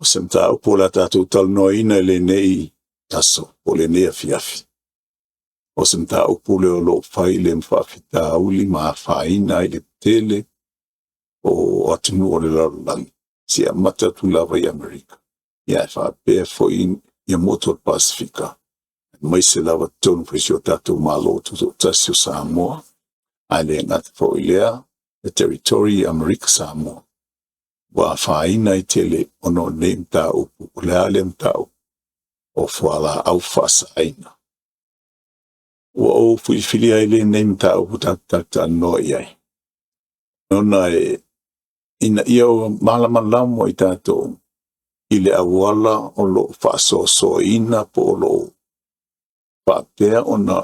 O se mataupu o le a tatou talanoaina i lenei aso po o lenei afiafi, o se mataupu lea o lo o fai le faafitauli ma afaina ai le tele o atunuu o le lalolagi, seia amata atu lava i Amerika, ia ae faapea foi ia motu o le Pasefika, aemaise lava totonu foi o si o tatou Malo Tutoatasi o Samoa, ae le gata foi i lea, le Territory i Amerika Samoa. Ua afaina ai tele ona o lenei mataupu. O le a lea mataupu? O fualaau faasaina. Ua ou filifilia ai lenei mataupu tatou te talatalanoa i ai, ona e ina ia malamalama i tatou i le auala o lo o faasoasoaina po o lo o faapea ona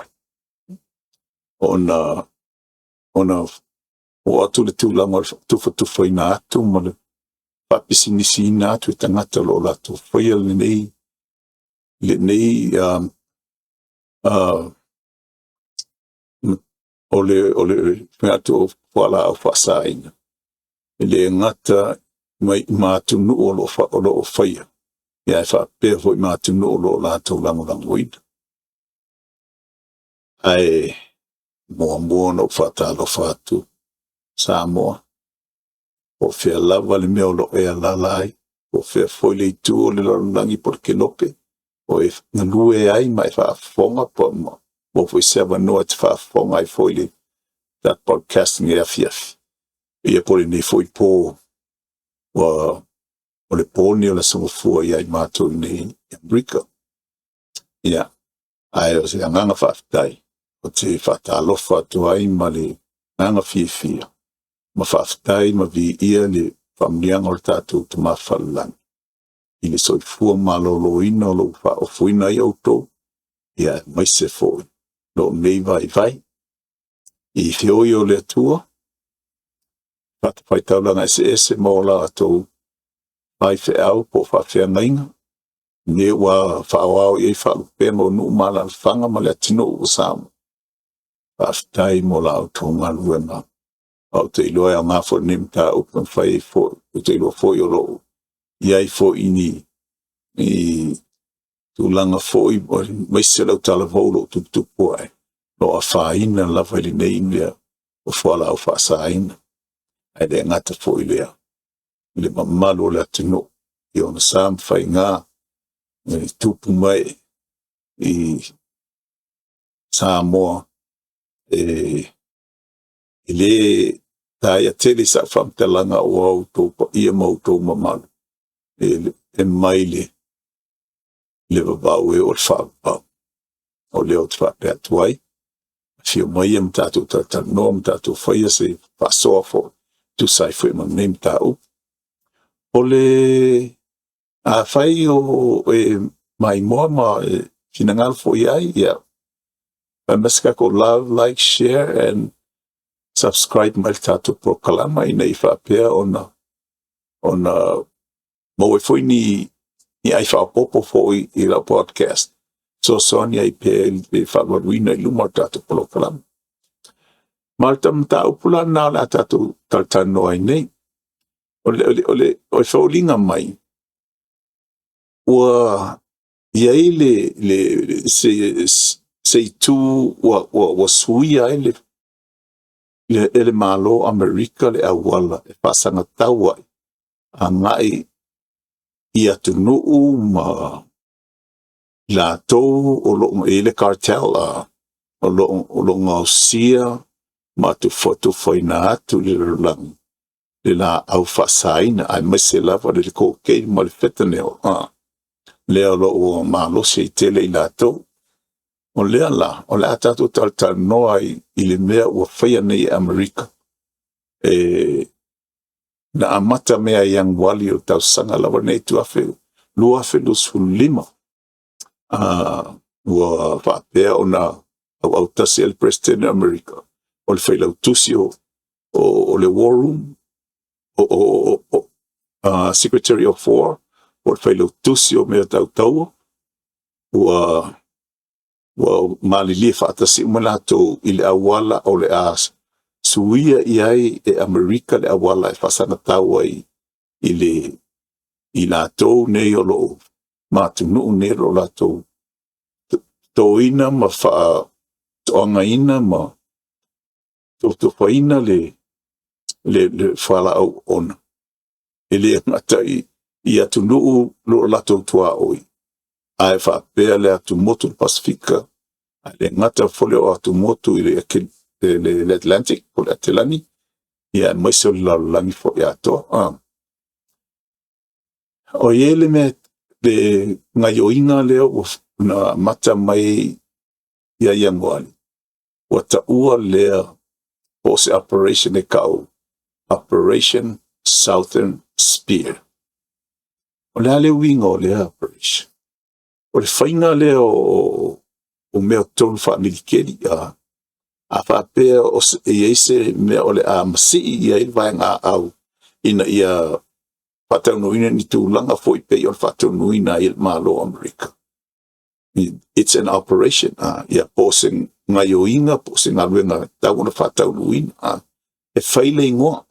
ona ona oo atu le tulaga o le tufatufaina atu ma le faapisinisiina atu e tagata o lo o latou faia lenei lenei o le o le fai atu o fualaau faasaina, e le gata mai ma atunuu o lo o o lo o faia, ia ae faapea foi ma atunuu o lo o latou lagolagoina. Ae muamua ona ou faatalofa atu Samoa, po o fea lava le mea o lo o e alaala ai, po o fea foi le itu o le lalolagi po o le kelope o e galue ai ma e faafofoga po o maua foi se avanoa e te faafofoga ai foi i le tatou podcast i lenei afiafi, ia po o lenei foi po ua o le po lenei o le Aso Gafua ia i matou i Amerika. Ia, ae o se agaga faafetai, ou te faatalofa atu ai ma le agaga fiafia ma faafetai ma viia le faamanuiaga o le tatou Tama Falelagi i le soifua maloloina o lo o faaofoina ai outou, ia aemaise foi lou nei vaivai. I feoi o le Atua, fatafaitaulaga eseese ma o latou faifeau po o faafeagaiga, me ua faaoao i ai faalupega o nuu ma alaalafaga ma le atunuu o Samoa. Faafetai mo la outou galuega. Ou te iloa e aoga foi lenei mataupu e mafai ai foi, ou te iloa foi o lo o i ai foi ni ni tulaga foi aemaise o le autalavou o lo o tuputupu ae, o lo o afaina lava i lenei mea o fualaau faasaina. Ae le gata foi i lea, i le mamalu o le atunuu i ona sa ma faiga e tupu mai i Samoa e le taea tele i sau faamatalaga ua outou paia ma outou mamalu e mai le vavau e oo i le faavavau. O lea ou te faapea atu ai, afio maia ma tatou talatalanoa ma tatou faia se faasoa foi e tusa ai foi ma lenei mataupu. O le afai o e maimoa ma e finagalo foi i ai, ia, fai mai se tatou love, like, share and subscribe mai le tatou polokalama ina ia faapea ona ona maua ai foi ni ni ai faaopoopo foi i lau podcast, fesoasoani ai pea i le faaalualuina i luma o le tatou polokalama. Ma o le mataupu la lena o le a tatou talatalanoa ai nei. O le, o le, o le, o le foliga mai, ua i ai le, le, se, se itu ua, ua, ua suia ai le, le, e le Malo o Amerika le auala e faasagatau ai agai i atunuu ma i latou o lo o i ai le cartel o lo o lo o gaosia ma tufatufaina atu i le lalolagi le laau faasaina, aemaise lava le cocaine ma le fentanyl, lea o lo o malosi ai tele i latou. O lea la, o le a tatou talatalanoa ai i le mea ua faia nei e Amerika, e na amata mea i Ianuali o le tausaga lava lenei 2025, ua faapea ona auautasi ai le Peresetene o Amerika, o le Failautusi o, o, o le War Room, o, o, o, o Secretary of War, po o le Failautusi o mea tau taua, ua malilie faatasi uma latou i le auala o le a suia i ai e Amerika le auala e faasagatau ai i le i latou nei o lo o ma atunuu nei o lo o latou totoina ma faatoagaina ma tufatufaina le fualaau oona, e le gata i atunuu o lo o latou tuaoi, ae faapea le atumotu o le Pasefika, ae le gata foi o atumotu i le Atlantic po o le Atelani, ia aemaise o le lalolagi foi atoa. O i ai le mea le gaioiga lea ua na amata mai ia Ianuari, ua taua lea po o se operation e tau Operation Southern Spear. O le a le uiga o lea operation? O le faiga lea o mea tonu faamiliteli, a faapea e i ai se mea o le a masii i ai le vaega au ina ia faataunuuina ni tulaga foi pei ona faataunuuina ai e le Malo o Amerika. It's an operation, ia po o se gaioiga po o se galuega e tatau ona faataunuuina. E fai le igoa.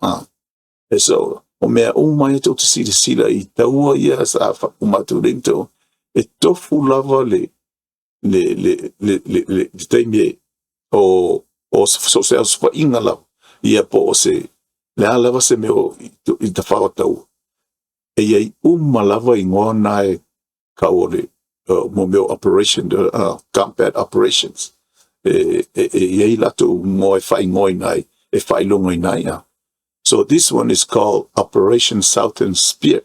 E so, o mea uma ia tou te silasila i taua ia sa uma atu nei, e tofu lava le taimi o so o se osofaiga lava, ia po o se le a lava se mea i tafao o taua, e i ai uma lava igoa na e tau o le mo mea o operation, combat operations. E i ai latou igoa e faaigoaina ai, e faailogaina ai. So this one is called Operation Southern Spear.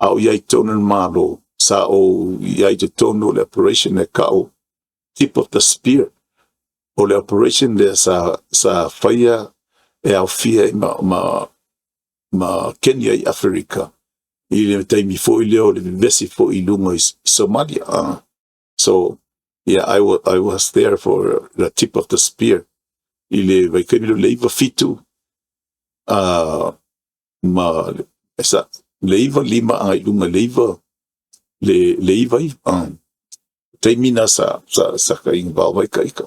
A o i ai tonu le Malo, sa ou i ai totonu o le operation e tau Tip of the Spear. O le operation lea sa faia e aofia ai ma Kenya i Aferika, i le taimi foi lea o le vevesi foi i luga i Somalia. So, yeah, I was there for the Tip of the Spear. I le vaitaimi lea o le 97, ma sa, le 95 agai i luga le 9 le 99. Taimi na sa ka involve ai ka ika.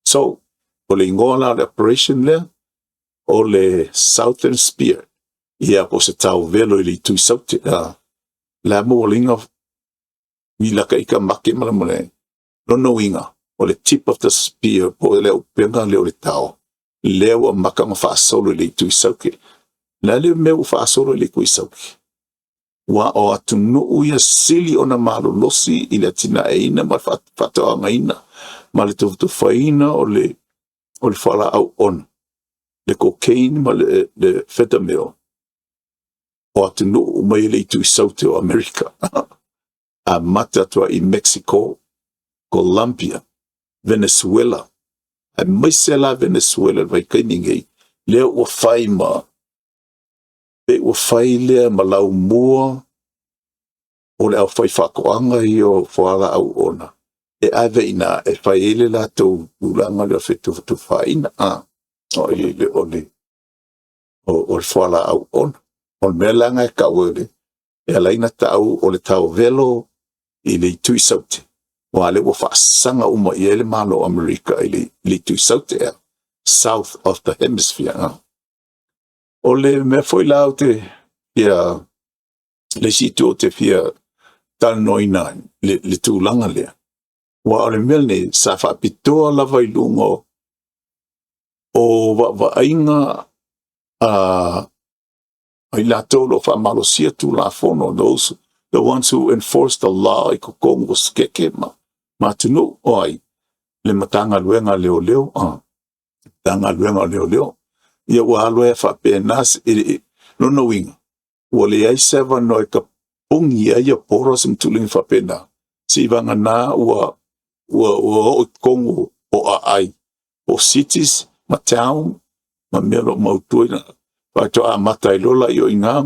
So, o le igoa la o le operation lea, o le Southern Spear. Ia po o se tauvelo i le itu i Saute. Le a mo linga i la ka ika make ma le mo le lona uiga, o le tip of the spear po o le upega lea o le tao, lea ua maka ma faasolo i le itu i Saute. Le a le mea ua faasolo i le itu i Saute? Ua o atunuu ia sili ona malolosi i le atinaeina ma le faatoagaina ma le tufatufaina o le fualaau ono, le cocaine ma le fentanyl, o atunuu uma i le itu i Saute o Amerika. Amata atu ai i Mexico, Colombia, Venezuela, aemaise la Venezuela le vaitaimi nei, lea ua fai ma, pe ua fai lea ma laumua o le aufai faatoaga ia o fualaau ona, e ave i ina e fai ai le latou tulaga lea o fetufatufaina o le o le o, o le fualaau ona. O le mea la e tau e e ala ai ona tau o le tauvelo i le itu i Saute, ua lea ua faasaga uma i ai le Malo o Amerika i le itu i Saute ea, south of the hemisphere. O le mea foi la o te fia, le isi itu o te fia talanoaina ai, le tulaga lea. Ua o le mea lenei, sa faapitoa lava i luga o vaavaaiga a i latou o lo o faamalosia Tulafono, those the ones who enforce the law i totonu o Sikeke ma atunuu o ai, le Matagaluega a Leoleo, Matagaluega o Leoleo. Ia ua alu ai faapena lona uiga, ua leai se avanoa e tapuni ai ia borders ma tulaga faapena. Se i vagana ua oo i totonu o aai, o cities ma town ma mea o lo o mautu ai na faatoa amata ai loa laia o i ina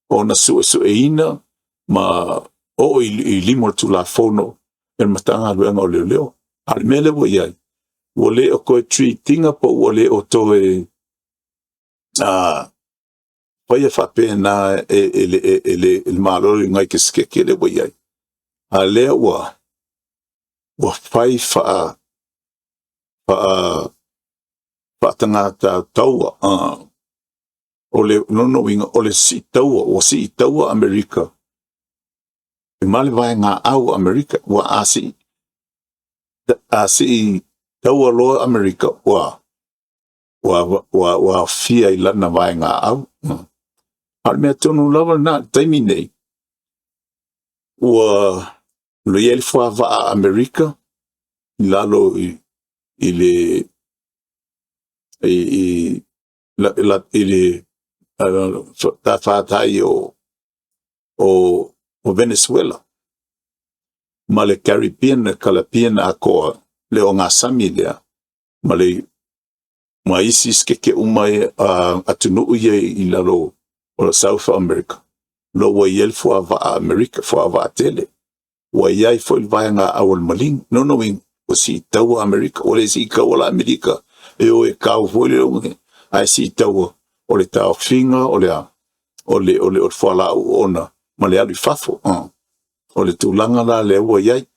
ona suesueina ma oo i lima o le Tulafono e le Matagaluega o Leoleo. A o le mea lea ua i ai, ua le o toe treat ina po ua le o toe Faia faapena e le Malo o le Iunaite Setete lea ua i ai, a lea ua fai faatagata taua. O le lona uiga o le siitaua, ua siitaua Amerika ma le vaegaau o Amerika. Ua a sii taua loa Amerika, ua aofia i lana vaegaau. A o le mea tonu lava lena, le taimi nei, ua i ai le fuavaa Amerika i lalo i le tafatai o Venezuela ma le Caribbean, Kalapian atoa, le ogasami lea, ma isi sekeke uma atunuu ia i lalo o South America, lo ua i ai le fuavaa Amerika, fuavaa tele. Ua i ai foi le vaega au o le Maligi. Lona uiga, ua siitaua Amerika, ua le siitaua la Amerika e o e tau foi le, ae siitaua o le taofiga o le a? O le fualaau ona ma le alu i fafo. O le tulaga la lea ua i ai.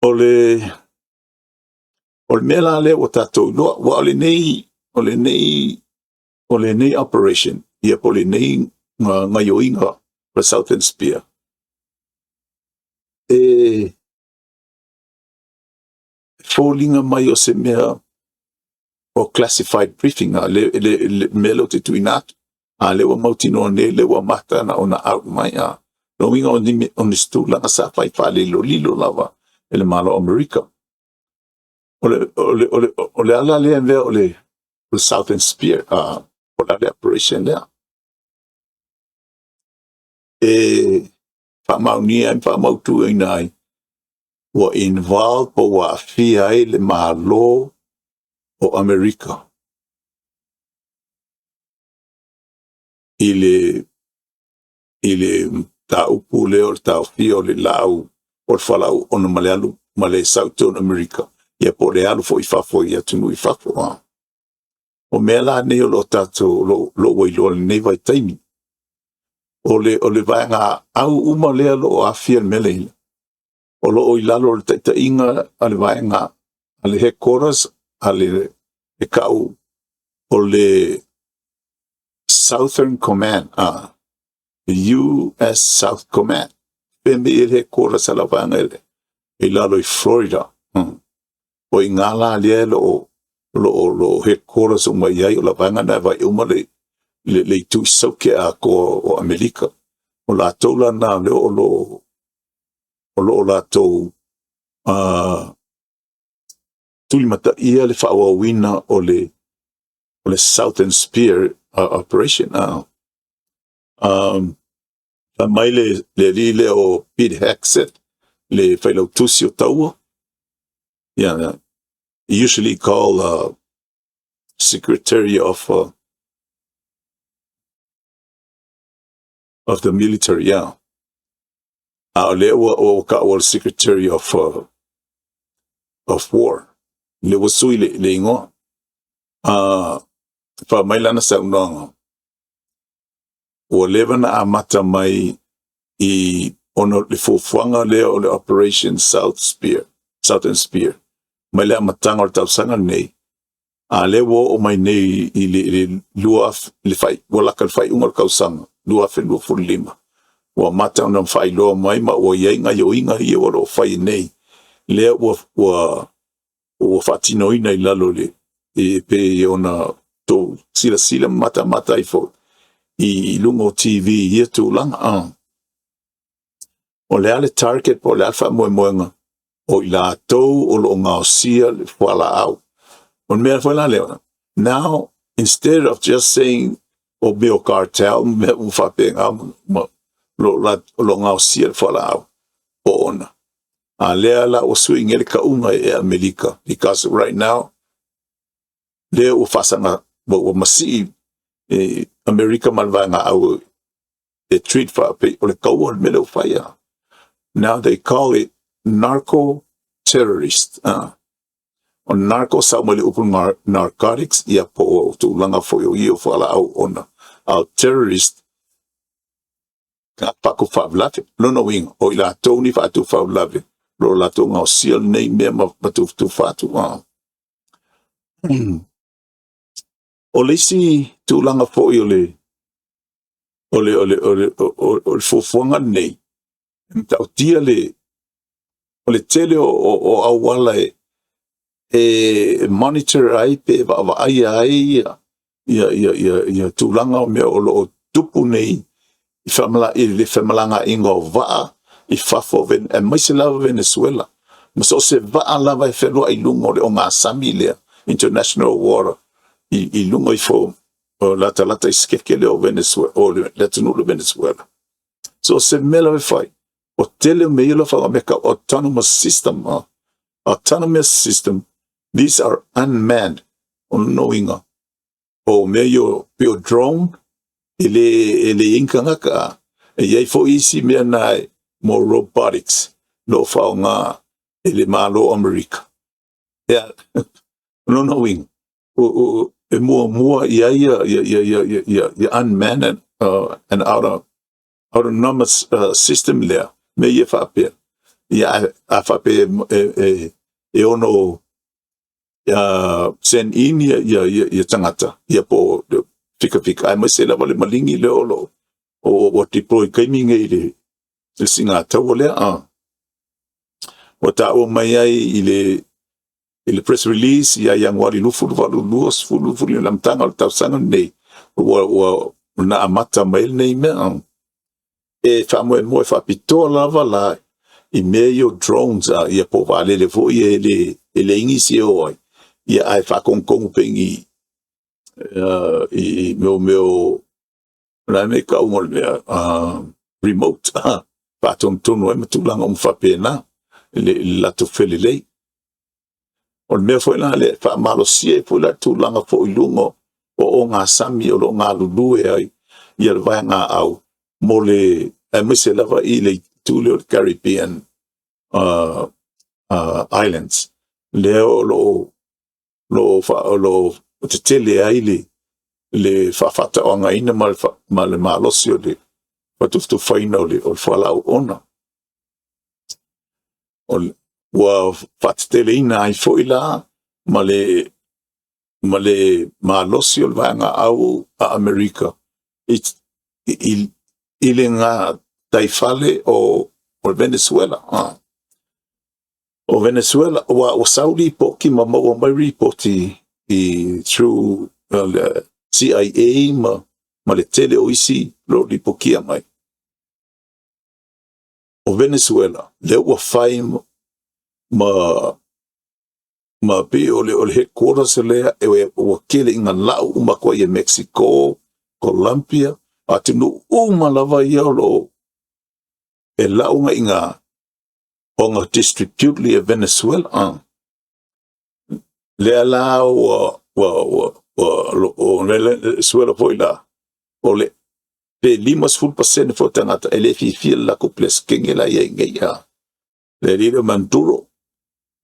O le mea la lea ua tatou iloa, ua o lenei operation, ia po o lenei gaioiga o le Southern Spear, e foliga mai o se mea o classified briefing, a le mea lea ou te tuuina atu. A lea ua mautinoa nei, lea ua mata ona out mai. A lona uiga o ni tulaga sa fai faalilolilo lava e le Malo o Amerika. O le ala lea mea o le Southern Spear, o le operation lea. E faamaonia ai ma faamautuina ai ua involve po ua aafia ai le Malo o Amerika i le mataupu lea o le taofia o le laau o le fualaau ona ma le alu ma le Southern America, ia po o le alu foi i fafo i atunuu i fafo. O mea la nei o lo o tatou lo ua iloa i lenei vaitaimi. O le vaega au uma lea o lo o aafia i le mea lea, o lo o i lalo o le taitaiga a le vaega a le headquarters a le e kau o le Southern Command, the US South Command. Pe me i le headquarters a la vaega i lalo i Florida. O i ngā la lea lo headquarters uma i ai o la vaega na vai uma le itu i sauke a ko o Amerika. O latou la na lea o lo o latou tulimataia le faaauauina o le Southern Spear operation. Mai le alii lea o Pete Hegseth, le failautusi o taua, yeah, usually called Secretary of the military, yeah. A o lea ua kau o le Secretary of War. Le ua sui le ingoa. Fa mai lana saunoaga, ua leva na amata mai i ona le fuafuaga lea o le Operation South Spear, Southern Spear, mai le amataga o le tausaga nei, a lea ua oo mai nei i le lua le fai, ua laka le faaiuga o le tausaga 2025. Ua amata ona faailoa mai ma ua i ai gaioiga ia ua loo fai nei, lea ua faatinoina i lalo le e pei ona tou silasila ma matamata ai foi i luga o TV i ia tulaga. O le a le target po o le a le faamoemoega o i latou o lo o gaosia le fualaau? O le mea foi la lea, now instead of just saying o mea o cartel, mea uma faapena ma lo gaosia le fualaau o ona. A lea la ua sui le kauga e Amerika, because right now lea ua faasaga ua masii e Amerika ma le vaega au e treat faape o le kaua le mea lea ua faia. Now they call it narco terrorist. O narco sau mai le upu narcotics, ia po o tulaga foi o ia o fualaau ona. A o terrorist, tagata faatupu faalavelave. Lona uiga, o i latou nei faatupu faalavelave, o lo o latou gaosia lenei mea ma tufatufa atu. O le isi tulaga foi o le o le o le o le o le fuafuaga lenei, e matautia le o le tele o auala e monitor ai pe vaavaaia ai ia tulaga o mea o lo o tupu nei i le femalagaaiga o vaa i fafo, aemaise lava Venezuela. Ma so o se vaa lava e fealuai i luga o le ogasami lea, international water, i luga ifo o latalata i sikeke lea o Venezuela, o le atunuu o Venezuela. So o se mea lava e fai, o tele o mea ia o lo o faaaoga mea tau autonomous system. Autonomous system, these are unmanned. O lona uiga, o mea ia pei o drone, e le i ai ni tagata. E i ai foi isi mea na mo robotics, lo o faaaoga e le Malo o Amerika. Ia, o lona uiga, e muamua i ai ia unmanned and autonomous system lea, mea ia faapea. Ia, a faapea e ono send in ia tagata, ia po o fikafika, aemaise lava le maligi lea o lo o ua deploy kaimi nei i le sigataua lea. Ua taua mai ai i le press release ia Ianuari 2022 10 le amataga o le tausaga lenei ua na amata mai lenei mea. E faamoemoe faapitoa lava la i mea ia o drones a ia po o vaalele foi e le igisi e o ai ia ae faatonutonu pe ni i mea o la me tauga o le mea remote faatonutonu ai ma tulaga uma faapena le latou felelei. O le mea foi la le faamalosia ai foi la tulaga foi i luga o ogasami o lo o galulue ai ia le vaega au mo le aemaise lava i le itu lea o le Caribbean Islands lea o lo o tetele ai le faafaataoagaina ma le malosi o le faatufutufaina o le fualaau ona. Ua faateteleina ai foi la ma le malosi o le vaega au a Amerika i le gataifale o Venezuela. O Venezuela ua sau lipoti ma maua mai ripoti i through le CIA ma le tele o isi lo lipotia mai. O Venezuela, lea ua fai ma pei o le headquarters lea e ua tele ina lau uma atu ai e Mexico, Colombia, atunuu uma lava ia o lo o e lau nga ina ona distribute li e Venezuela. Lea la ua o Venezuela foi la, o le pe 50% foi o tagata e le fiafia le latou Peresetene la i ai nei a. Le alii o Maduro,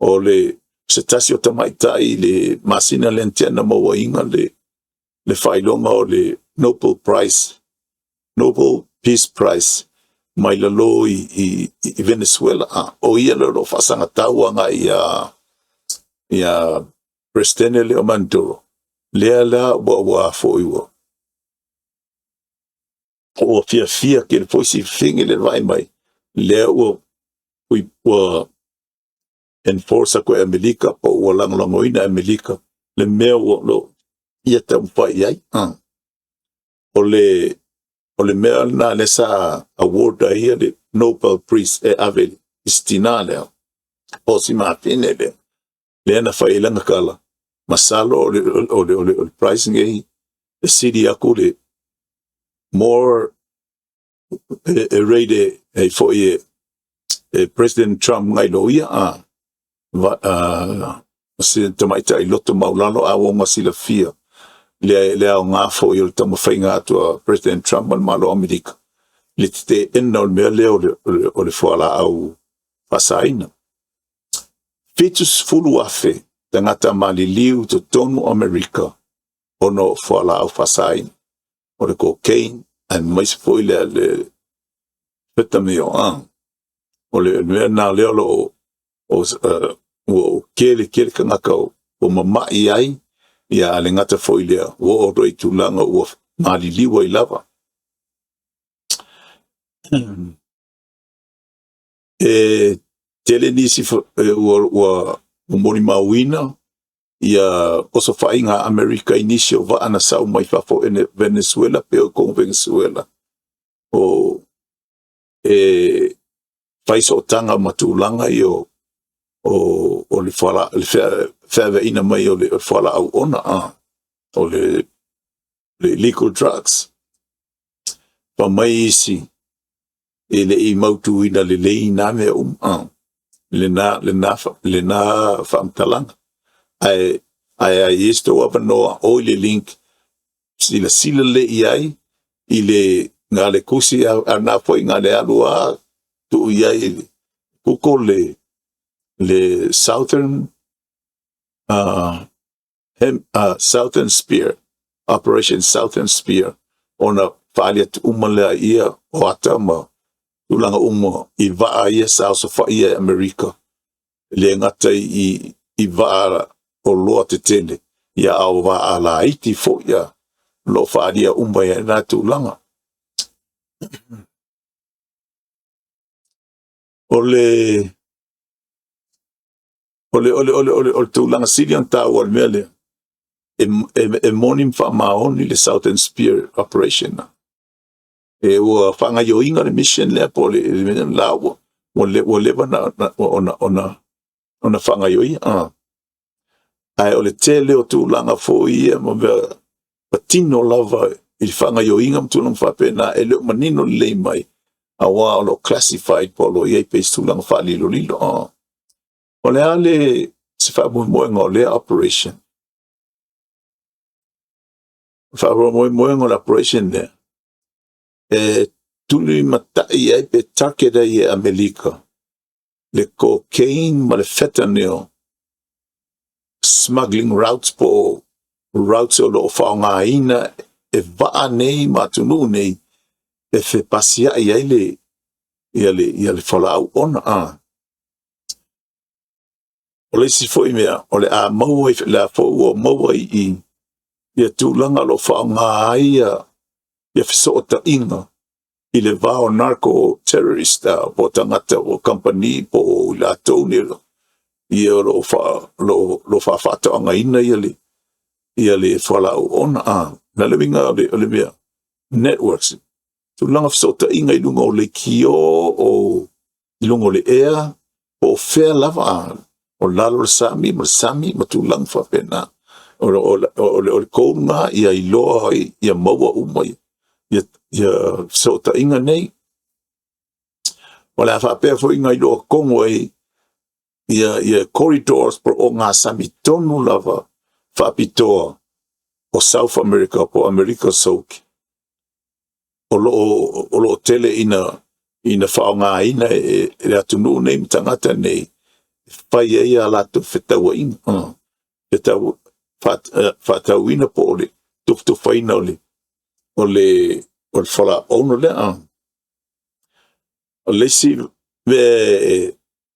o le se tasi o tamaitai i le masina lea na tea na mauaina le faailoga o le Nobel Prize, Nobel Peace Prize mai lalo i Venezuela. O ia le o lo o faasagatau agai ia Presidente lea o Maduro. Lea la ua foi ua fiafia tele foi sifigi le vaai mai lea ua enforce atu e Amerika po ua lagolagoina e Amerika le mea ua lo ia taumafai i ai. O le mea lena lea sa award ai ia le Nobel Prize e ave i si tina lea, po o si mafine lea, lea na fai ai lana tala. Masalo o le prize nei e sili aku le more e rate e foi e President Trump ngai lo ia a va, se tamaitai loto maulalo a ua silafia le aoga foi o le taumafaiga atu a President Trump ma le Malo o Amerika le teteena o le mea lea o le fualaau faasaina. 70,000. tagata maliliu i totonu o Amerika ona o fualaau faasaina, o le cocaine aemaise foi le fentanyl. O le mea lena lea o lo o ua tele tele tagata ua mamai ai, ia a le gata foi i lea, ua oo atu ai i tulaga ua maliliu ai lava. E tele nisi ua molimauina ia osofaiga a Amerika i nisi o vaa na sau mai fafo, Venezuela, pei o Venezuela, o e fai sootaga ma tulaga ia o le feaveaiina mai o le fualaau oona, o le illegal drugs. Fai mai isi, e le i mautuina lelei na mea uma, lena faamatalaga. Ae a i ai so outou avanoa, o i le link, silasila lelei i ai i le na o le tusi lava, a o lena foi na o le alu lava tuu i ai i le Google le Southern Spear, Operation Southern Spear, ona faaali atu uma lea o ata ma tulaga uma i vaa ia sa osofaia e Amerika, e le gata i vaa oloa tetele, ia a o vaa laiti foi o lo o faaalia uma ai lava na tulaga. O le tulaga sili ona taua o le mea lea, e moni ma faamaoni le Southern Spear Operation. E ua faagaoioiga le mission lea po o le la ua leva ona faagaoioia. Ae o le tele o tulaga foi ia ma mea patino lava i le faagaoioiga ma tulaga faapena, e le o manino lelei mai, aua o lo o classified po o lo o i ai pea i se tulaga faalilolilo. O le a se faamoemoega o lea operation? O le faamoemoega o le operation lea, e tulimatai ai pe target ai e Amerika le cocaine ma le fentanyl smuggling routes po o routes o lo o faaaogaina e vaa nei ma atunuu nei e fepasiai ai le fualaau oona. O le isi foi mea, o le a maua, le a foi ua maua i i ia tulaga o lo o faaaoga ai ia fesootaiga i le va o narco terrorist, po o tagata o kamupani po o i latou nei ia o lo o faafaatoagaina le fualaau oona. Na le uiga o le mea, networks, tulaga fesootaiga i luga o leitio, o i luga o le ea, po o fea lava, o lalo o le sami ma le sami ma tulaga faapena. O le goal lena ia iloa ai, ia maua uma ia fesootaiga nei. O le a faapea foi ona iloa tonu ai ia corridors po o ogasami tonu lava faapitoa o South America po o Amerika Sauki, o lo o tele ina faaaogaina e le atunuu nei ma tagata nei, e fai ai a latou fetauaiga, faatauina po o le tufatufaina o le fualaau lea. O le isi mea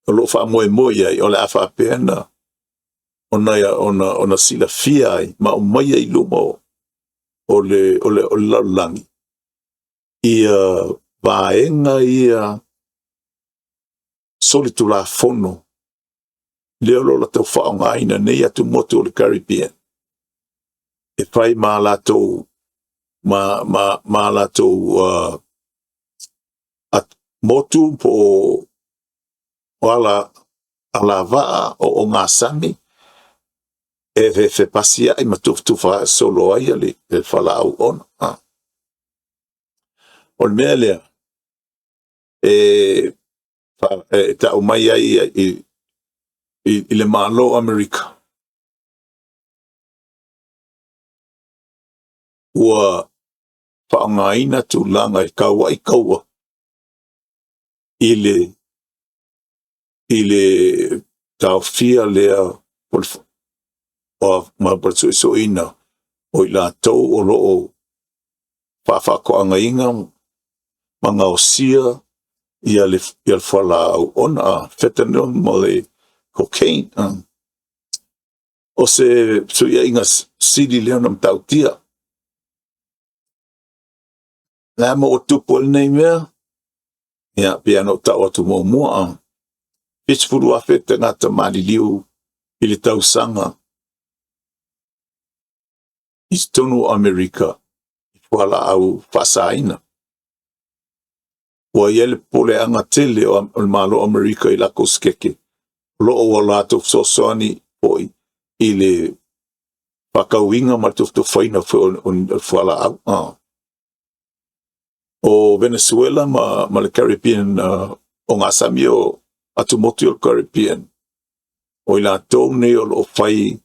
o lo o faamoemoe i ai, o le a faapea ona silafia ai ma aumaia i luma o le lalolagi ia vaega ia solitulafono lea o lo o latou faaaogaina nei atumotu o le Caribbean e fai ma latou motu po o alavaa o ogasami e fepasiai ma tufatufa solo ai le fualaau oona. O le mea lea e tau mai ai i le Malo o Amerika, ua faaaogaina tulaga e tauai taua i le taofia lea. o ma le suesueina o i latou o lo o faafaatoagaina ma gaosia ia le fualaau ona fentanyl ma le cocaine. O se fesuiaiga sili lea ona matautia. O le a mea ua tupu ai lenei mea? Ia, pei lava ona ou tau atu muamua, 70,000 tagata maliliu i le tausaga i totonu o Amerika i fualaau faasaina. Ua i ai le popoleaga tele o le Malo o Amerika i latou sekeke, o lo o ua latou fesoasoani foi i le faatauina ma le tufatufaina foi o fualaau. O Venesuela ma le Caribbean ogasami o atumotu o le Caribbean, o i latou nei o lo o fai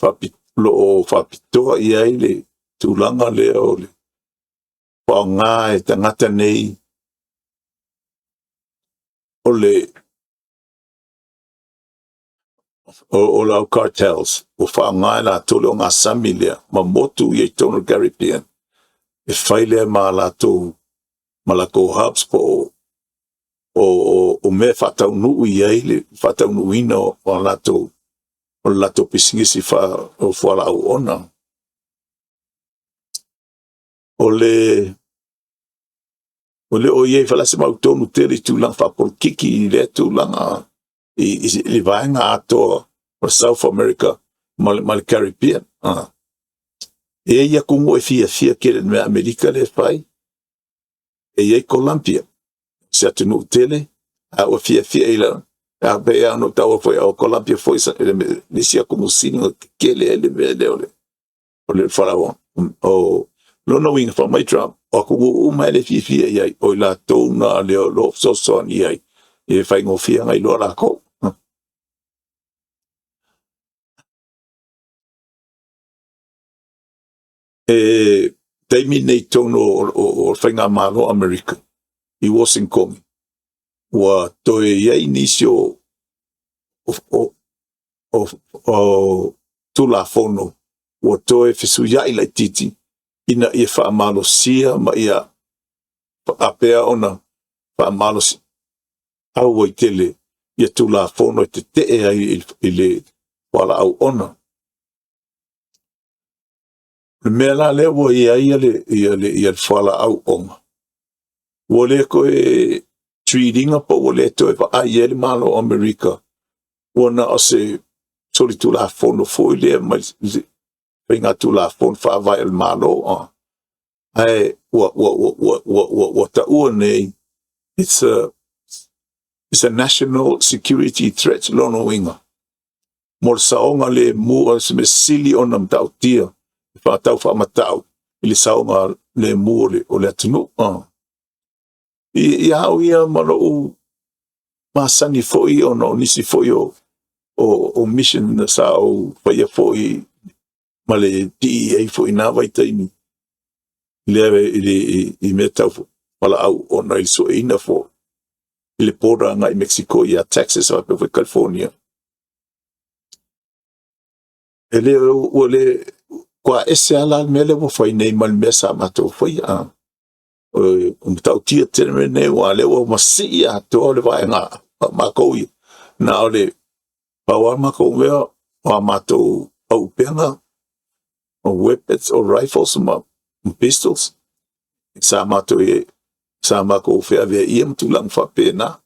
o lo o faapitoa i ai le tulaga lea o le faaaoga e tagata nei o le au cartels, ua faaaoga e latou le ogasami lea ma motu ia i totonu o le Caribbean, e fai lea ma latou hubs po o mea e faataunuu i ai le faataunuuina o le latou pisinisi o fualaau oona. O le o i ai foi la se mautonu tele i tulaga faapolokiki i lea tulaga i le vaega atoa o South America ma le Caribbean. E i ai atunuu e fiafia tele i le mea a Amerika lea e fai, e i ai Columbia, se atunuu tele, a ua fiafia i a pei lava ona ou taua foi, o Columbia foi le isi atunuu sili ona tetele ai le mea lea o le fualaau. O lona uiga, fai mai Trump, o atunuu uma e fiafia i ai, o i latou na lea o lo o fesoasoani i ai, e faigofie ona iloa latou. E taimi nei i totonu o le Faigamalo o Amerika i Uasinitoni, ua toe i ai nisi o Tulafono ua toe fesuiai laitiiti ina ia faamalosia ma ia faapea ona faamalosi auai tele ia Tulafono e tetee ai i le fualaau oona. O le mea la lea ua i ai le fualaau oona, ua le toe treat ina po ua le toe vaai i ai le Malo o Amerika, ua na o se solitulafono foi lea mai le faiga Tulafono Faavae o le Malo, ae ua taua nei, it's a national security threat. Lona uiga, mo le saogalemu, o se mea sili ona matautia faatau faamatau i le saogalemu o le atunuu. Ia au ia ma lou masani foi ona o nisi foi o mission sa ou faia foi ma le DEA foi i na vaitaimi, lea i mea tau fualaau ona i le sueina foi i le border agai i Mexico ia Texas faapea foi California. E le ua le ua ese lava la le mea lea ua fai nei ma le mea sa matou faia. O matautia tele mea nei, aua o lea ua masii atoa le vaega a matou ia, na o le pau lava matou mea, o a matou auupega, o weapons, o rifles ma pistols, sa matou feaveaia ma tulaga faapena.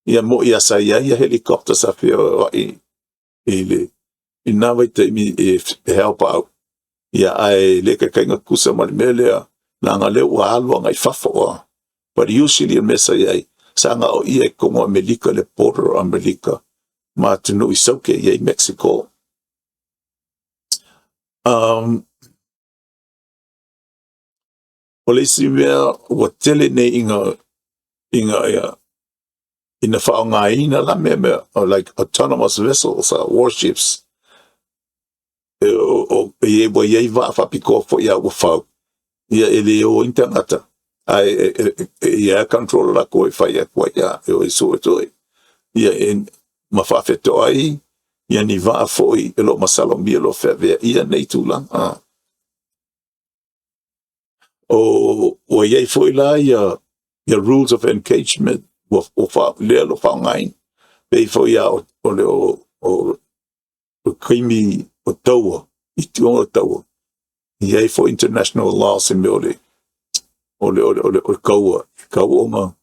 Ia mo'i lava sa i ai helicopter sa feoai i lena vaitaimi e help out, ia ae le taitai ona tutusa ma le mea lea, leaga o lea ua alu agai i fafo. But usually o le mea sa i ai, sa gaoia i totonu o Amerika, le border o Amerika ma atunuu i saute i ai Mexico. O le isi mea ua tele nei ina faaaogaina la mea like autonomous vessels, warships, ua i ai vaa faapitoa foi a ua fau, ia e le o ai ni tagata, ae e i ai control latou e fai atu ai, e o e suesue, ia ma faafetoai. Ia ni vaa foi o lo o masalomia o lo o feaveaia nei tulaga. O ua i ai foi la ia rules of engagement ua lea o lo o faaaogaina. Pei foi lava o le o taimi o taua, i tulaga o taua, e i ai foi international laws i mea o le taua, e tatau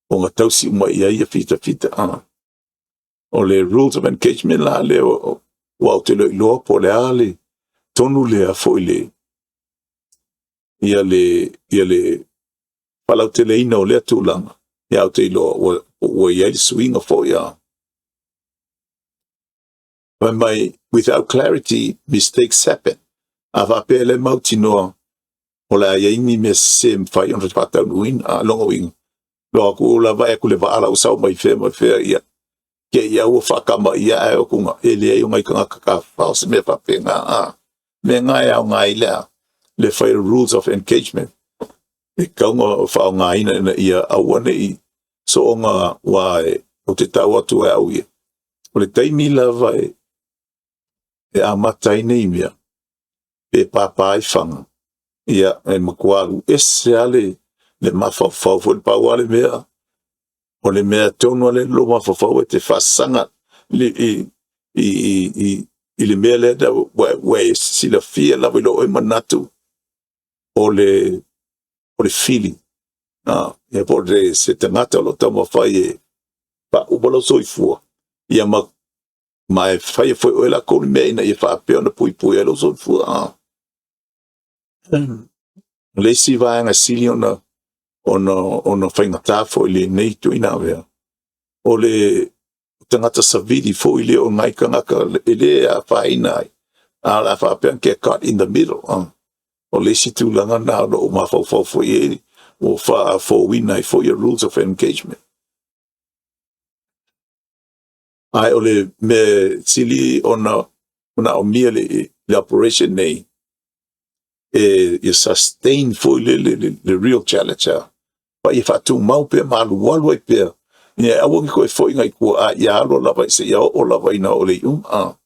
ona tausi uma i ai ia fitafita. O le rules of engagement la lea ua ou te le o iloa po o le a le tonu lea foi le ia le ia le faalauteleina o lea tulaga, ia ou te iloa ua i ai le suiga foi a. Fai mai, "Without clarity, mistakes happen." A faapea le mautinoa o le a i ai ni mea sese e mafai ona faataunuuina. A lona uiga, loa atu la vaai atu i le vaa la ua sau mai fea ma fea, ia te i ua faatamaia ae o atuga, e leai o nai tagata tafafao se mea faapena. A mea na e aoga ai le fai rules of engagement e tatau ona faaaogaina ina ia aua ne i soona ua e ou te tau atu e au ia. O le taimi lava e amata ai nei mea, pe papa ai faga, ia e matua alu ese lava le mafaufau foi le pau lava le mea, o le mea tonu lava lea i lou mafaufau e te faasaga i le mea lea ua e silafia lava i lou oe manatu o le fili. Ia po o se tagata o lo o taumafai e faauma lou soifua, ia ma e faia foi oe latou le mea ina ia faapea ona puipui ai lou soifua. O le isi vaega sili ona faigata foi i lenei ituaiga mea, o le tagata savili foi lea o nai tagata e le afaina ai, a o le a faapea get caught in the middle. O le isi tulaga na o lo o mafaufau foi i ai ua faafouina ai foi rules of engagement. Ae o le mea sili ona manaomia le operation nei, e ia sustain foi le real challenge a. Pa ia faatumau pea ma alualu ai pea, ia aua ne i toe foi nai tua a ia alo lava seia oo lava ina o le iuga.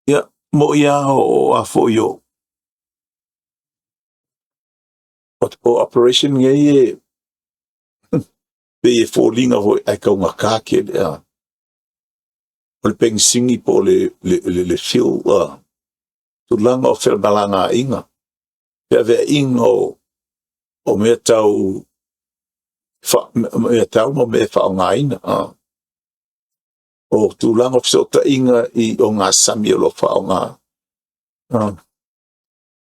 Ia, mo ia o a foi o operation nei e pei e foliga foi ai taugata tele a. O le penisini po o le fuel, tulaga o femalagaaiga, feaveaiga o mea tau ma mea e faaaogaina. O tulaga o fesootaiga i ogasami o lo o faaaoga.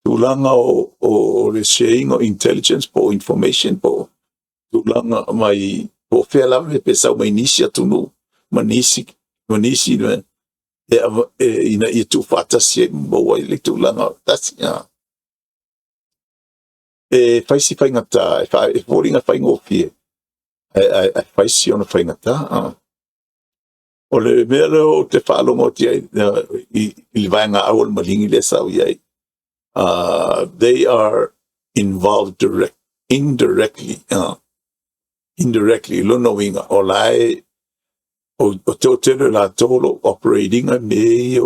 Tulaga o le sharing o intelligence po o information po o tulaga mai po o fea lava pe sau mai nisi atunuu ma nisi e ina ia tuufaatasi ai ma maua ai le tulaga tasi. E fai si faigata, e foliga faigofie, ae fai si ona faigata. O le mea lea ou te faalogo atu ai i le vaega au o le maligi lea sa ou i ai, they are involved direct, indirectly, indirectly lona uiga, o la e o toatele latou o lo o operate ina mea ia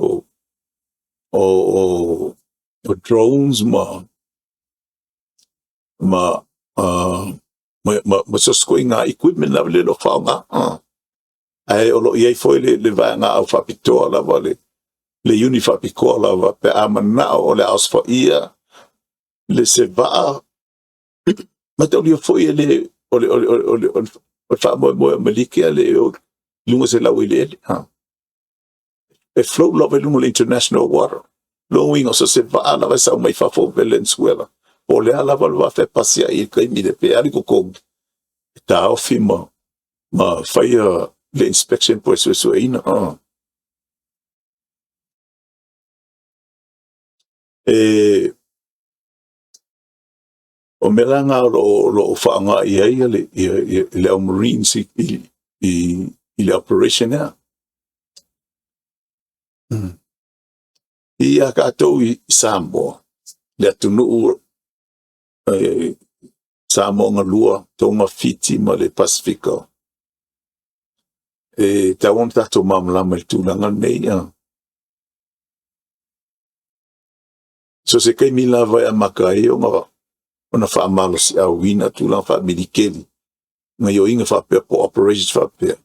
o drones ma so o se ituaiga equipment lava lea o lo o faaaoga. Ae o lo o i ai foi le vaega au faapitoa lava le unit faapitoa lava pe a manao o le a osofaia le se vaa mataulia foi e le o le faamoemoe o Amerika le o i luga o se laueleele. E float lava i luga o le international water. Lona uiga, so o se vaa lava e sau mai fafo o Venezuela, po o le a lava le vaa pasi ai i le taimi lea, pe alu i totonu, e taofi ma faia le inspection po o le suesueina. O mea la na o lo o faaaoga i ai le au Marines i le operation ea. Ia tatou i Samoa, le atunuu Samoa galua, Tonga, Fiti ma le Pasifika. E tatau ona tatou malamalama i le tulaga lenei. So se taimi lava e amata ai ona faamalosiauina tulaga faamilikeli, gaioiga faapea po o operations faapea,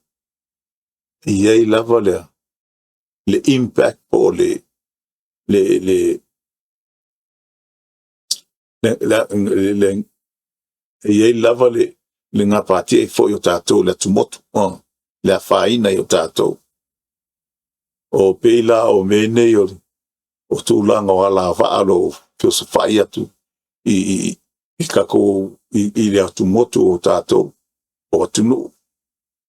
e i ai lava le impact po o le e i ai lava le gapatia ai foi o tatou i le atumotu, le afaina ai o tatou. O pei la o mea nei o tulaga o alavaa o lo o feosofai atu i tatou i le atumotu o tatou o atunuu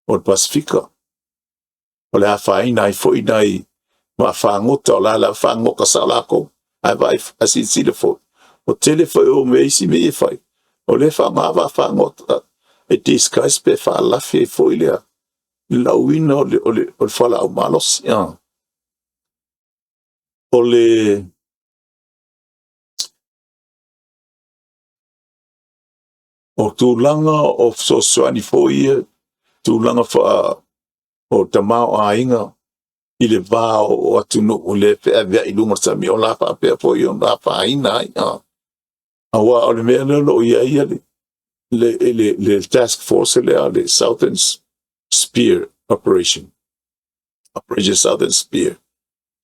o le Pasefika, o le afaina ai foi nai vaafagota o la o le a fagota sao latou. Ae vaai ae silasila foi, o tele foi o mea isi mea ia e fai, o lea e faaaoga vaafagota e disguise pe faalafi ai foi le lauina o le fualaau malosi. O le tulaga o fesoasoani foi ia, tulaga o tamaoaiga i le va o atunuu o lea e feaveai i luga o le sami, o le a faapea foi ona afaina ai. Aua o le mea lea o lo o i ai le task force lea a le Southern Spear Operation, Operation Southern Spear.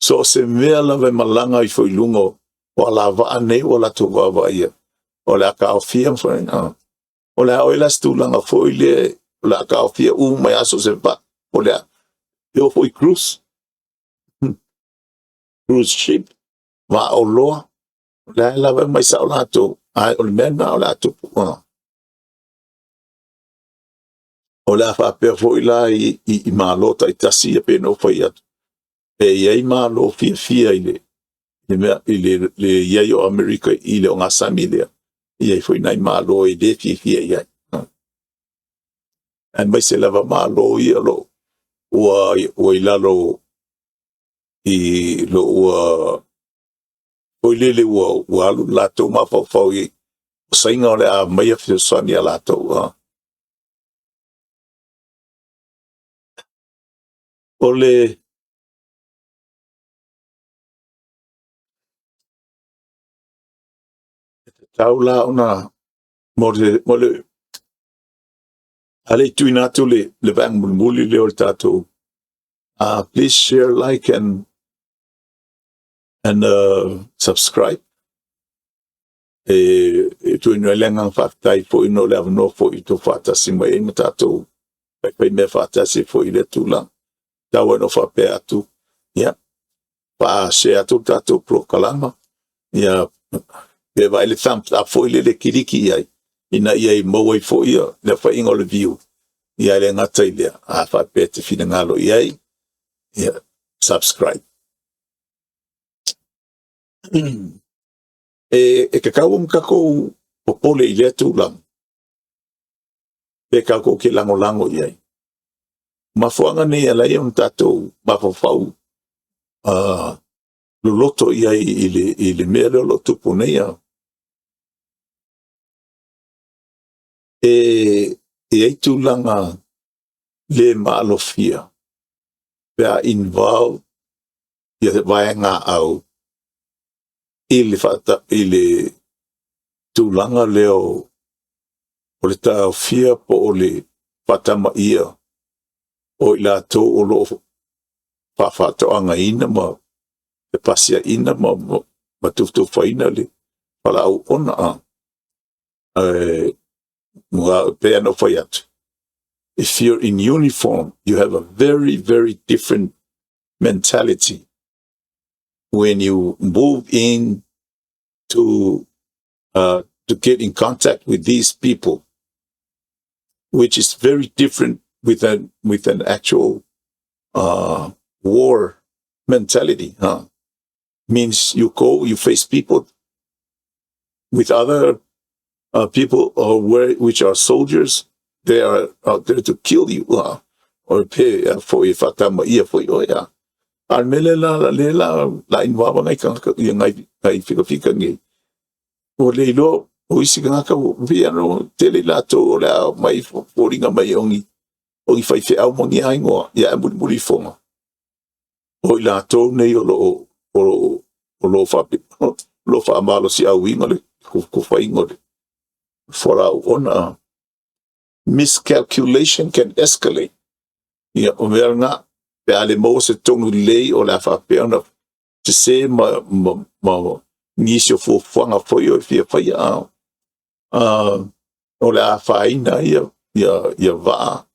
So o se mea lava e malaga ifo i luga o alavaa nei ua latou vaavaaia, o le a taofia ma o le a oo i ai la se tulaga foi lea o le a taofia uma ai lava so o se vaa po o le a, e oo foi i cruise, cruise ship, vaa oloa, o la e lava e omai sao latou, ae o le mea lena o le a tupu. O le a faapea foi la i Malo taitasi ia e pei ona ou fai atu, e i ai Malo fiafia i le mea i le i ai o Amerika i le ogasami lea, e i ai foi nai Malo e le fiafia i ai, aemaise lava Malo ia o lo o ua i lalo i lo ua foi lele ua alu lo latou mafaufau i o Saina o le a aumaia fesoasoani ia latou. O le tatau la ona mo le a le i tuuina atu le vaega mulimuli lea o le tatou, please share, like and subscribe. E tuuina ai le agaga faafetai foi ona o le avanoa foi ua outou faatasi mai ai ma tatou faifaimea faatasi foi i lea tulaga. Tau lava ina ou faapea atu, ia, faa-share atu le tatou polokalama, ia pe vaai le thumbs up foi lele e kiliki i ai, ina ia maua ai foi le aofaiga o le view, ia e le gata i lea, a faapea e te finagalo i ai, ia subscribe. E tatau ona tatou popole i lea tulaga, pe tatou te lagolago i ai. Mafuaaga nei e ala ai ona tatou mafaufau loloto i ai i le mea lea o lo o tupu nei. E i ai tulaga le maalofia pe a involve ia vaegaaau i le tulaga lea o le taofia po o le faatamaia o i latou o lo o faafaatoagaina ma fepasiaina ma tufatufaina le fualaau oona. Ae pei lava ona ou fai atu, if you're in uniform, you have a very, very different mentality when you move in to get in contact with these people, which is very different with an actual war mentality. Huh? Means you go, you face people with other people or where, which are soldiers, they are out there to kill you. Or pe foi fatama ia foi o ia. A mele la le la la involve ngai ka ia ngai ngai fika fika ngai. O le iloa o isi tagata ua pei lava ona tele i latou o le a omai foliga mai o O ni faifeau ma ni aigoa, ia ae mulimuli ifoga, o i latou nei o lo o o lo o o lo o lo o faamalosiauina le kufaina o le fualaau ona. Miscalculation can escalate. Ia, o mea lena, pe a le maua se tonu lelei o le a faapea ona sese ma nisi o fuafuaga foi o e fia faia, o le a afaina ai ia vaa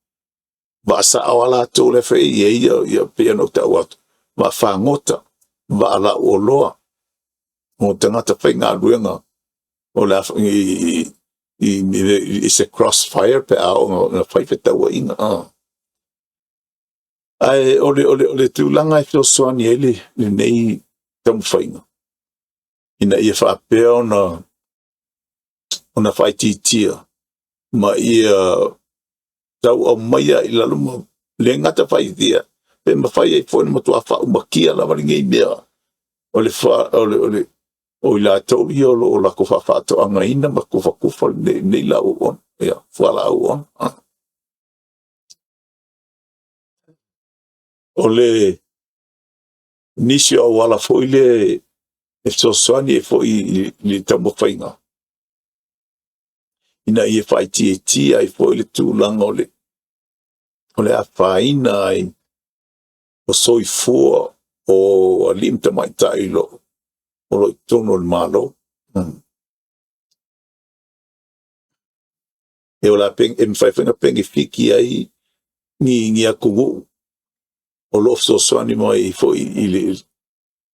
sao a latou la e fai i ai ia pei ona ou tau atu, vaa fagota, vaa lau oloa, o tagata faigaluega o le a i se crossfire pe a oo ina fai fetauaiga. Ae o le tulaga e fesoasoani ai lenei taumafaiga ina ia faapea ona faaitiitia ma ia tau aumaia i lalo ma le gata faaitiitia, pe mafai ai foi ona matua faaumakia lava lenei mea o le fa o le o le o i latou ia o lo o latou faafaatoagaina ma tufatufa lenei lauoona, ia fualaau oona. O le nisi o auala foi lea e fesoasoani ai foi i le taumafaiga ina ia faaitiitia ai foi le tulaga o le afaina ai o soifua o alii ma tamaitai o lo o i totonu o le Malo. E ola e mafai foi ona penefiti ai ni atunuu o lo o fesoasoani mai foi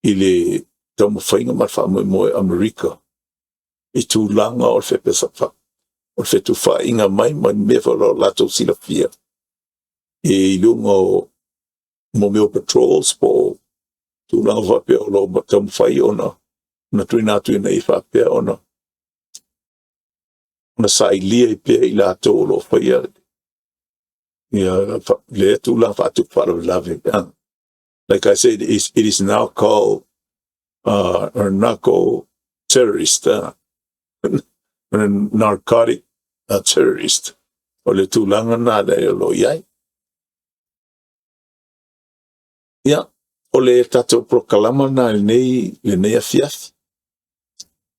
i le taumafaiga ma le faamoemoe o Amerika i tulaga o le fetufaaiga mai ma ni mea foi o lo o latou silafia i luga o mo mea o patrols po o tulaga faapea o lo o taumafai ona tuuina atu ina ia faapea ona sailia ai pea i latou o lo o faia ia lea tulaga faatupu faalavelave. Like I said, it is now called a narco terrorist, narcotic terrorist. O le tulaga na lea o lo o i ai. Ia, o le tatou polokalama lena i lenei afiafi.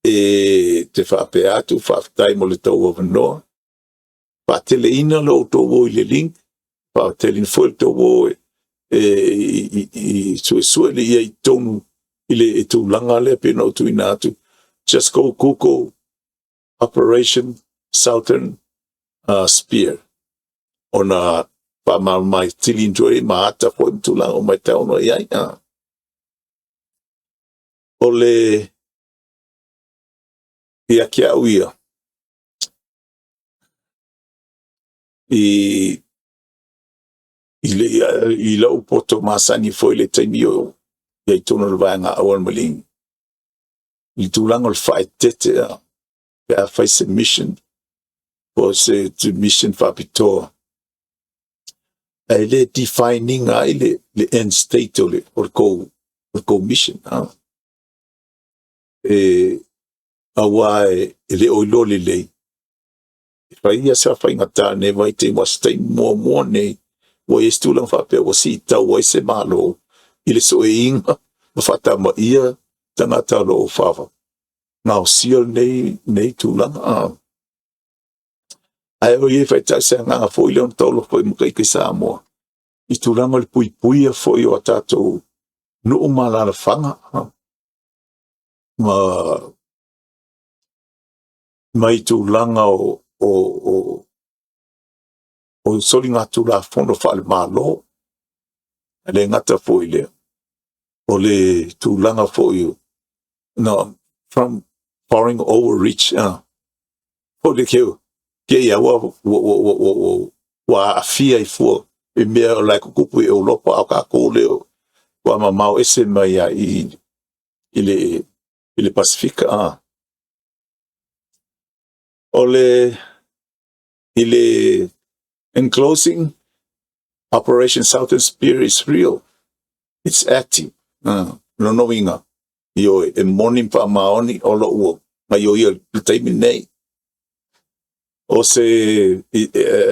E te faapea atu, faafetai mo le tauavanoa, faateleina lo outou o i le link, faateleina foi le tou o e suesue le ia i totonu i le tulaga lea pei ona ou tuuina atu. Just go Google Operation Southern Spear ona faamalamalama atili ai ma ata foi ma tulaga uma e tatau ona i ai. O le ia te au ia, i lou poto masani foi i le taimi o i ai totonu o le vaega auala maligi, i tulaga o le faaeteete pe a fai se mission po o se mission faapitoa, ae le define ina ai le end state o le tou mission. Aua e le o iloa lelei, e fai ia se faigata i lenei vaitaimi, aua o se taimi muamua lenei ua i ai se tulaga faapea ua siitau ai se Malo i le sueina ma faatamaia tagata o lo o gaosia lenei tulaga. Ae o i ai faitau se agaga foi lea ona taola foi ma ita i Samoa, i tulaga o le puipuia foi o a tatou nuu ma alalafaga, ma mai tulaga o soligatulafono faale-Malo. E le gata foi i lea, o le tulaga foi no, from foreign overreach, o le ke ia ua aafia ai fua i mea o la e tutupu i Europa, a o tatou lea ua mamao ese mai ai i le Pasefika. O le i le in closing, Operation Southern Spear is real. It's active. Lona uiga, ioe, e moni ma faamaoni o lo o ua gaioia i le taimi nei. O se,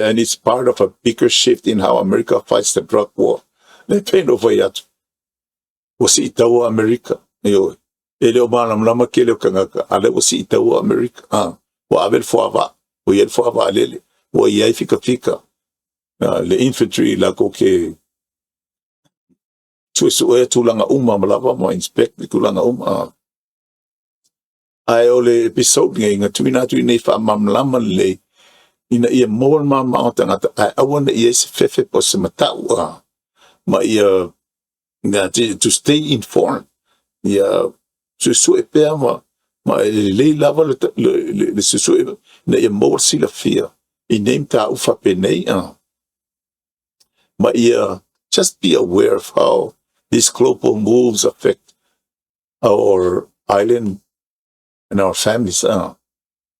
and it's part of a bigger shift in how America fights the drug war. Le pei no fai atu. Ua sii taua Amerika. Ioe. E le o malamalama tele o tagata, a lea ua sii taua Amerika. Ah, ua ave le fuavaa, ua i ai le fuavaa lele, ua i ai fikafika. Le infantry latou te suesuea tulaga uma ma lava ma inspect le tulaga uma. Ah. Ae o le episode nei na tuuina atu i nei faamalamalama lelei ina ia maua le malamalamaaga o tagata ae aua ne i ai se fefe po o se matau a ma ia na to stay informed, ia suesue pea ma e lelei lava le suesue ina ia maua le silafia i nei mataupu faapenei a ma ia just be aware of how these global moves affect our island and our families.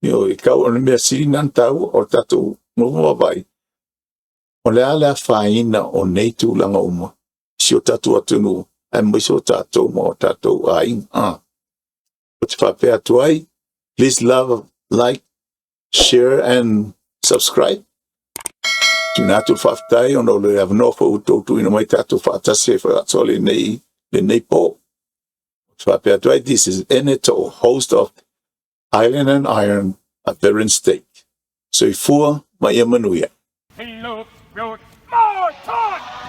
E kau o le mea sili na taua o tatou nofo vaavaai o le a le afaina o nei tulaga uma si o tatou atunuu aemaise o tatou ma o tatou aiga. O te faapea atu ai, please love, like, share and subscribe. Tuuina atu le faafetai ona o le avanoa foi ua outou tuuina mai tatou faatasi ai faasoa lenei po. O te faapea atu ai, this is Eneto, host of Island and Iron, a Veteran Stake. Soifua ma ia manuia. He looked, wrote, more talk!